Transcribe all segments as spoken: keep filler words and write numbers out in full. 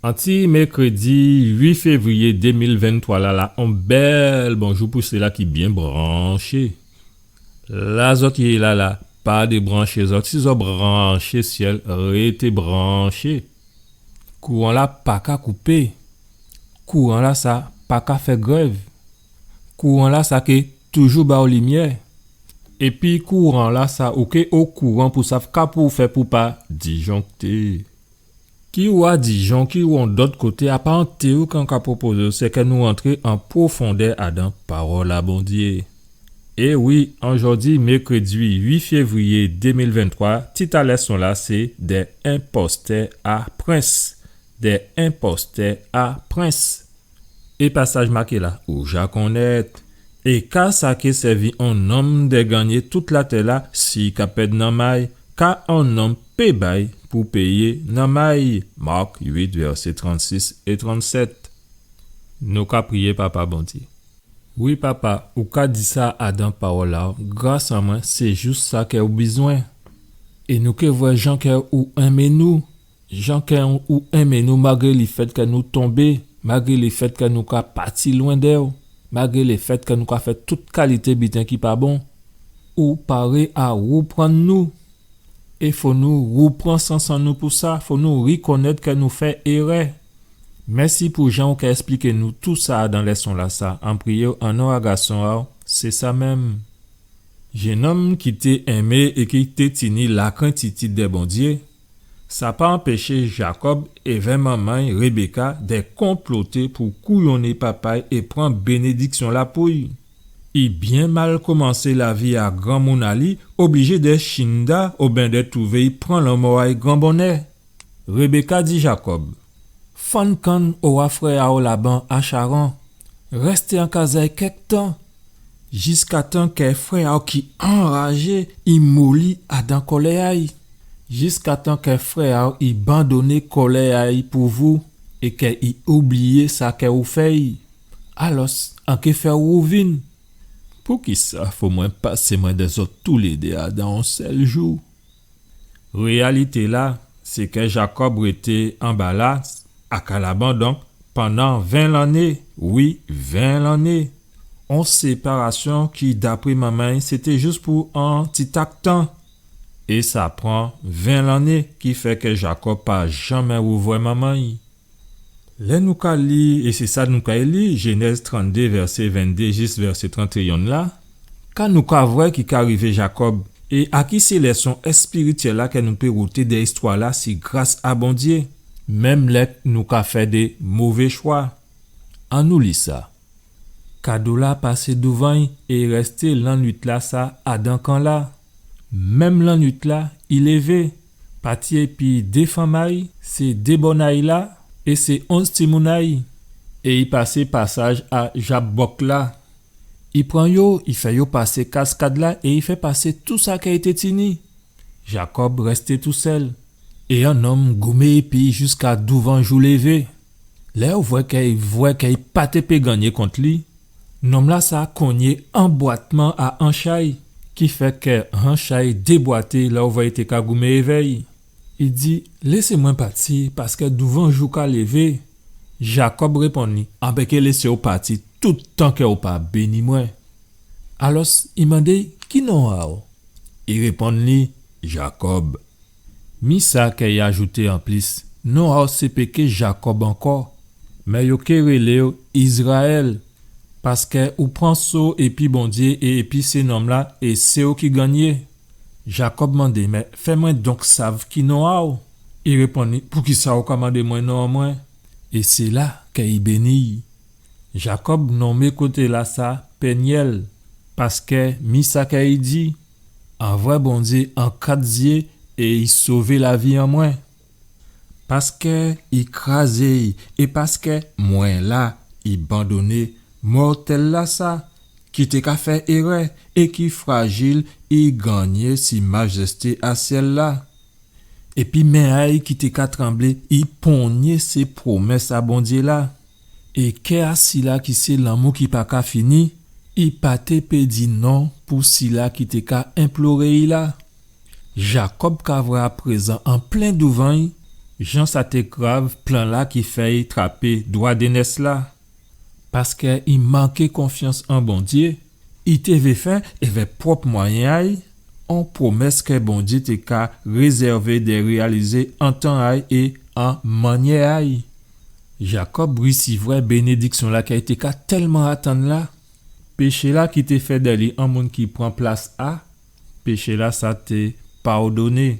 An ti mèkrédi uit févriyé dé mil venntwa la, la, on bèl bonjou pou sila ki byen branché. La zòt yé la, la, pa débranché zòt. Si zòt branché syèl, rété branché. Kouran-la pa ka koupé. Kouran-lasa pa ka fè grèv. Kouran-lasa ké toujou ba'w limyè. Épi kouran-lasa ou ké okouran pou sav ka pou'w fè pou pa dijonkté. Ki ou a dijon, ki ou on dòt koté, apa an téyori kè an ka pwopozé'w, sé kè nou rantré an pwofondè adan pawòl a Bondyé. É wi, an jòdi mèkrédi uit févriyé dé mil venntwa, tit a lèson-la sé Dè enpòstè a prens. Dè enpòstè a prens. É pasaj maké-la, ou ja konnèt. É ka sa ké sèvi on nonm dè gannyé tout latè-la si i ka pèd nanm a'y, ka on nonm pé bay pou péyé nanm a'y? Mak uit, vèsé trannsis é trannsèt. Nou ka priyé, Papa Bondyé. Wi, Papa, ou ka di sa adan pawòl-la, gras an mwen, sé jis sa kè ou bizwen. É nou ké vwè jan kè ou enmé nou, jan kè ou enmé nou, malgré lèfèt kè nou tonbé, malgré lèfèt kè nou ka pati lwen dè'w, malgré lèfèt kè nou ka fè tout kalité biten ki pa bon. Ou paré a wouprann nou. É fò nou woupran sans an nou pou sa, fò nou rikonnèt kè nou fè érè. Mèsi pou jan ou ka èspliké nou tousa adan lèson-lasa. An priyé'w an non a gason a'w, sé sa menm. Jennonm ki té enmé é ki té tini lakrentitid dè Bondyé, sa pa anpéché Jakòb évè manman'y Rébéka dè konploté pou kouyonné papa'y é pran bénédiksyon-la pou'y. I byen mal komansé lavi a granmoun a li, oblijé dè chinda oben dè twouvé'y pran lanmò a'y gran bonnè. Rébéka di Jakòb: Fann kann owa frè a'w Laban a Charan. Rèsté an kaz a'y kèk tan, jiskatan kè frè a'w ki anrajé i moli adan kòlè a'y, jiskatan kè frè a'w i bandonné kòlè a'y pou vou é kè i oubliyé sa kè ou fè'y. Alòs, an ké fè'w wouvin. Poukisa fò mwen pasé mwen dè zòt toulédé adan on sèl jou? Réyalité-la, sé kè Jakòb rété anba-la, a ka Laban donk, pandan ven lanné, wi, ven lanné. On séparasyon ki, dapré manman'y, sété jis pou on ti tak tan. É sa pran ven lanné, ki fè kè Jakòb pa janmè wouvwè manman'y. Lè nou ka li, é sé sa nou ka li, Jénèz tranndé, vèsé venndé jis vèsé trantéyen la, ka nou ka vwè ki ka rivé Jakòb, é a ki sé lèson èspirityèl-la kè nou pé woté dè istwa-la si gras a Bondyé, menm lè nou ka fè dè mové chwa? Annou li sa. Kado-la pasé douvan'y é rèsté lannuit-lasa adan kan-la. Menm lannuit-la, i lévé, pati épi dé fanm a'y, sé dé bòn a'y la, é sé onz timoun a'y. É i pasé pasaj a Jabòk-la. I pran yo, i fè yo pasé kaskad-la é i fè pasé tousa kè i té tini. Jakòb rèsté tousèl. É on nonm goumé épi'y jiska douvan jou lévé. Lè ou vwè kè i vwè kè i pa té pé gannyé kont li, nonm-lasa kongné anbwatman a hanch a'y, ki fè kè hanch a'y débwaté lè ou vwè i té ka goumé évè'y. I di: Lésé mwen pati, paskè douvan jou ka lévé. Jakòb réponn li: An pé ké lésé'w pati toutan kè ou pa béni mwen. Alòs, i mandé'y: Ki non a'w? I réponn li: Jakòb. Mi sa kè i ajouté anplis: Non a'w sé pé ké Jakòb ankò, mé yo ké rélé'w Izrayèl, paskè ou pran so épi Bondyé é épi sé nonm-la, é sé ou ki gannyé. Jakòb mandé: Mé fè mwen donk sav ki non a'w. I réponn li: Poukisa ou ka mandé mwen non an mwen? É sé la kè i béni'y. Jakòb nonmé koté-lasa Pényèl, paskè mi sa kè i di: An vwè Bondyé an kat zyé é i sové lavi an mwen. Paskè i krazé, é paskè mwen la, i bandonné mòtèl-lasa, ki té ka fè érè é ki frajil, i gannyé si majèsté a syèl-la. Épi men a'y ki té ka tranblé, i pongné sé pwomès a Bondyé la. É kè a sila ki sé lanmou ki pa ka fini, i pa té pé di non pou sila ki té ka enploré'y la. Jakòb ka vwè aprézan an plen douvan'y Jan sa té grav plan-la ki fè i trapé dwa dénès-la. Paskè i manké konfyans an Bondyé, i té vé fè, èvè pwòp mwayen a-y, on pwomès kè Bondyé té ka rézèvé dè réyalizé an tan a-y é an mannyè a-y. Jakòb risivwè bénédiksyon-la kè i té ka tèlman atann la. Péché-la ki té fè dè li on moun ki pran plas a, péché-la sa té padonné.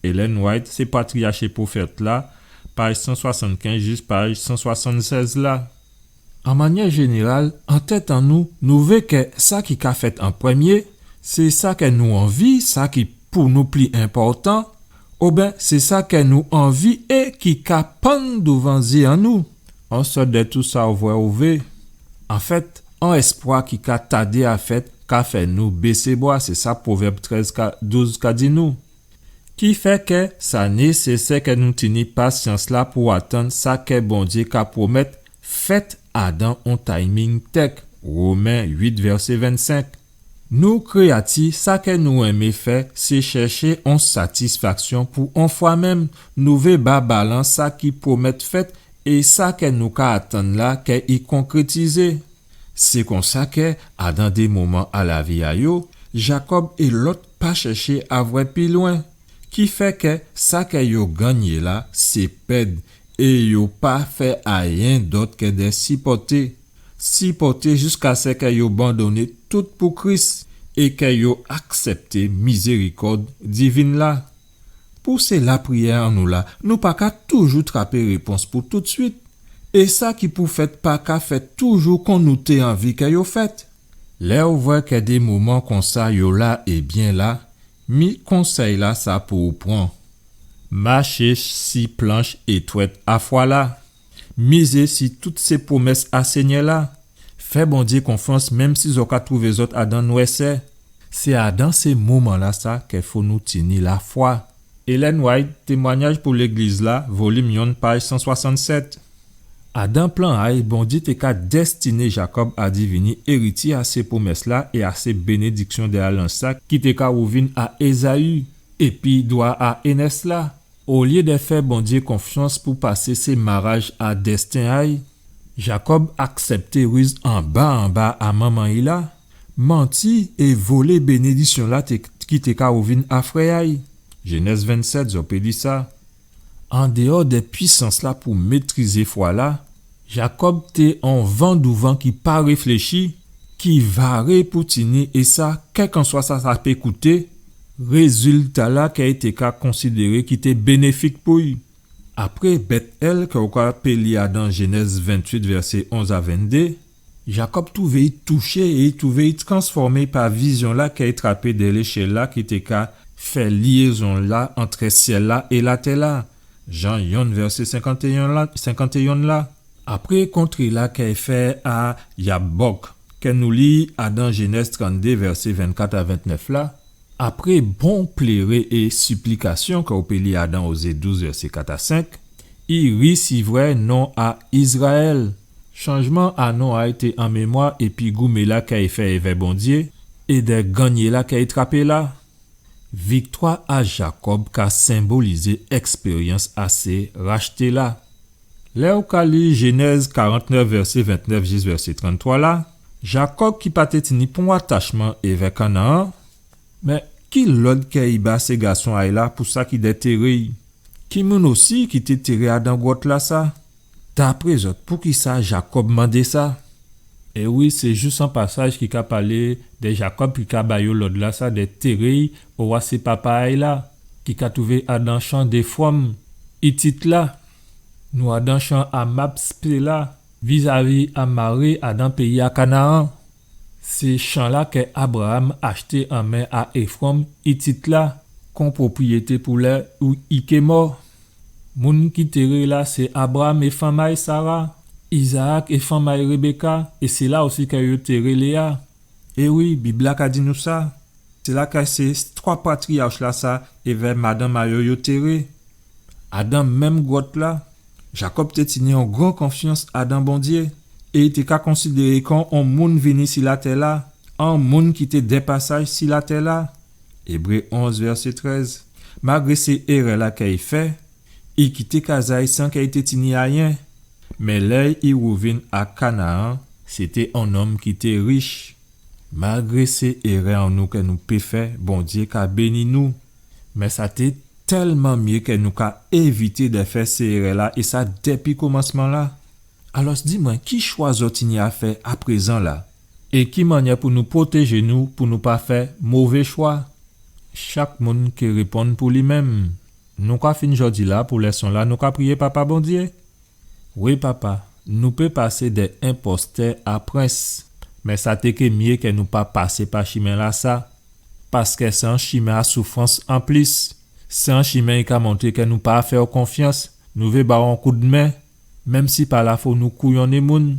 Ellen White, Sé Patriyach é Pwofèt-la, paj san swasannkenz jis paj san swasannsèz la. An mannyè jénéral, an tèt an nou, nou vé kè sa ki ka fèt an prèmyé, sé sa kè nou anvi, sa ki pou nou pli enpòtan, oben sé sa kè nou anvi é ki ka pann douvan zyé an nou. On sòt dè tou sa ou vwè ou vé. Anfèt, on èspwa ki ka tadé a fèt ka fè nou bésé bwa, sé sa Pwovèb trèz ka, douz ka di nou. Ki fè kè sa nésésè kè nou tini pasyans-la pou atann sa kè Bondyé ka pwomèt fèt adan on timing tèk. Women uit, vèsé vennsenk. Nou kréyati, sa kè nou enmé fè, sé chèché on satisfaksyon pou on fwa menm. Nou vé ba balans sa ki pwomèt fèt é sa kè nou ka atann la kè i konkrétizé. Sé konsa kè, adan dé moman a lavi a yo, Jakòb é Lòt pa chèché a vwè pi lwen. Ki fè kè sa kè yo gannyé la, sé pèd, é yo pa fè ayen dòt kè dè sipòté. Sipòté jiskasèkè yo bandonné tout pou Kris é kè yo aksèpté mizérikòd divin la. Pou sé lapriyè an nou la, nou pa ka toujou trapé répons pou toutswit. É sa ki pou fèt pa ka fèt toujou kon nou té anvi kè yo fèt. Lè ou vwè kè dé moman konsa yo la é byen la, mi konsèy-la sa pou ou pran. Maché si planch étwèt a fwa-la. Mizé si tout sé pwomès a Sényè-la. Fè Bondyé konfyans menm si zòt ka twouvé zòt adan nwèsè. Sé adan sé moman-la sa kè fò nou tini lafwa. Ellen White, Témwanyaj pou Légliz-la, volim yonn, paj san swasannsèt. Adan plan a-y, Bondyé té ka dèstiné Jakòb a divini éritié a sé pwomès-la é a sé bénédiksyon dè alyans-la ki té ka wouvin a Ézaü, épi dwa a Enès la. Olyé dè fè Bondyé konfyans pou pasé sé maraj a dèsten a-y, Jakòb aksèpté riz anba anba a manman-y la, manti é volé bénédiksyon-la té, ki té ka wouvin a frè a-y. Jénèz vennsèt, zò pé li sa. Andèwò dè pwisans-la pou métrizé fwa-la, Jakòb té on van douvan ki pa réfléchi, ki varé pou tini é sa, kèlkanswa sa sa pé kouté, rézilta-la kè i té ka konsidéré ki té bénéfik pou i. Apré Bètèl, kè ou ka pé li adan Jénèz ventuit, vèsé onz a venndé, Jakòb twouvé i touché é i twouvé i transfòmé pa vizyon-la kè i trapé dè léchèl-la ki té ka fè lyézon-la antrè syèl-la é latè-la. Jan yonn, vèsé senkantéyon la, senkantéyon la. Apré kontré-la kè i fè a Yabòk, kè nou li adan Jénèz tranndé, vèsé vennkat a ventnèf la, apré bon pléré é siplikasyon kè ou pé li adan Ozé douz, vèsé kat a senk, i risivwè non a Izrayèl. Chanjman a non a-y té an mémwa épi goumé-la kè i fè èvè Bondyé é dè gannyé-la kè i trapé la. Viktwa a Jakòb ka senbolizé èkspéryans a sé rachté-la. Lè ou ka li Jénèz karantnèf, vèsé ventnèf jis vèsé tranntwa la, Jakòb ki pa té tini pon atachman èvè Kanaan, mé ki lòd kè i ba sé gason a-y la pou sa ki dè téré-y? Ki moun osi ki té téré adan gwòt-la sa? Dapré zòt, poukisa Jakòb mandé sa? É wi, sé jis on pasaj ki ka palé dè Jakòb ki ka ba yo lòd-la sa dè téré-y owa sé papa a-y la, ki ka twouvé adan chan d'Éfwon, Itit la. Nou adan chan a Makpéla, vizavi a Mamré adan péyi a Kanaan. Sé chan-la kè Abraam achté an men a Éfwon, Itit la, kon pwopriyété pou lè ou i ké mò. Moun ki téré la sé Abraam é fanm a-y Sara, Izaak é fanm a-y Rébéka, é sé la osi kè yo téré Léa. É wi, Bib-la ka di nou sa. Sé la kè sé twa patriyach-la sa, èvè madanm a yo yo téré. Adan menm gwòt-la, Jakòb té tini on gran konfyans adan Bondyé, é i té ka konsidéré kon on moun vini si latè-la, on moun ki té dè pasaj si latè-la. Ébré onz, vèsé trèz. Malgré sé érè-la kè i fè, I kité kaz a-y san kè i té tini ayen. Mé lè i wouvin a Kanaan, sété on nonm ki té rich. Malgré sé érè an nou kè nou pé fè, Bondyé ka béni nou. Mé sa té tèlman myé kè nou ka évité dè fè sé érè-la, é sa dépi komansman-la. Alò, di mwen, ki chwa zòt tini a fè aprézan-la? É ki mannyè pou nou pwotéjé nou, pou nou pa fè mové chwa? Chak moun ké réponn pou li menm. Nou ka fin jòdi-la pou lèson-la, nou ka priyé Papa Bondyé. Wi, Papa, nou pé pasé dè enpostè a prens, mé sa té ké myé kè nou pa pasé pa chimen-lasa, paskè sé on chimen a soufrans anplis. Sé on chimen i ka montré kè nou pa fè-w konfyans, nou vé ba-w on koudmen, menm si pa la fò nou kouyonné moun.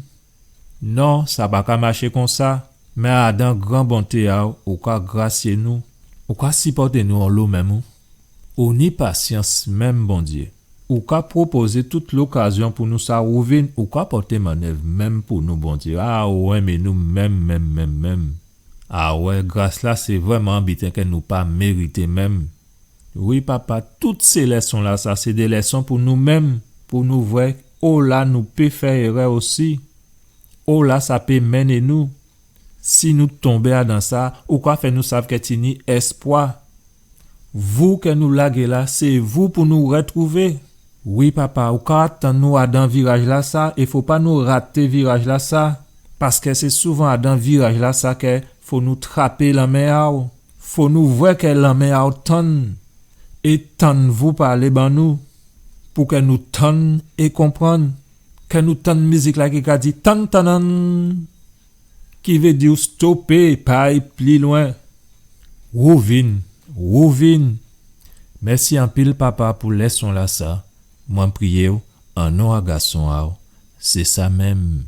Non, sa pa ka maché konsa, mé adan gran bonté a-w, ou ka grasyé nou, ou ka sipòté nou onlo menm ou. Ou ni pasyans menm, Bondyé. Ou ka pwopozé tout lokazyon pou nou sa wouvin, ou ka pòté mannèv menm pou nou, Bondyé. A, ou enmé nou menm, menm, menm, menm. A wè, gras-la sé vrèman on biten kè nou pa mérité menm. Wi, Papa, tout sé lèson-lasa, sé dé lèson pou nou menm, pou nou vwè ola nou pé fè érè osi, ola sa pé mennen nou. Si nou tonbé adan sa, ou ka fè nou sav kè tini èspwa. Vou kè nou lagé la, sé vou pou nou rètwouvé. Wi, Papa, ou ka atann nou adan viraj-lasa, é fò pa nou raté viraj-lasa, paskè sé souvan adan viraj-lasa kè fò nou trapé lanmen a-w. Fò nou vwè kè lanmen a-w tann, é tann vou palé ban nou, pou kè nou tann é konprann, kè nou tann mizik-la ki ka di tann tannann, ki vé di stopé, pa ay pli lwen. Wouvin, wouvin. Mèsi anpil, Papa, pou lèson-lasa. Mwen priyé-w an non a Gason a-w. Sé sa menm.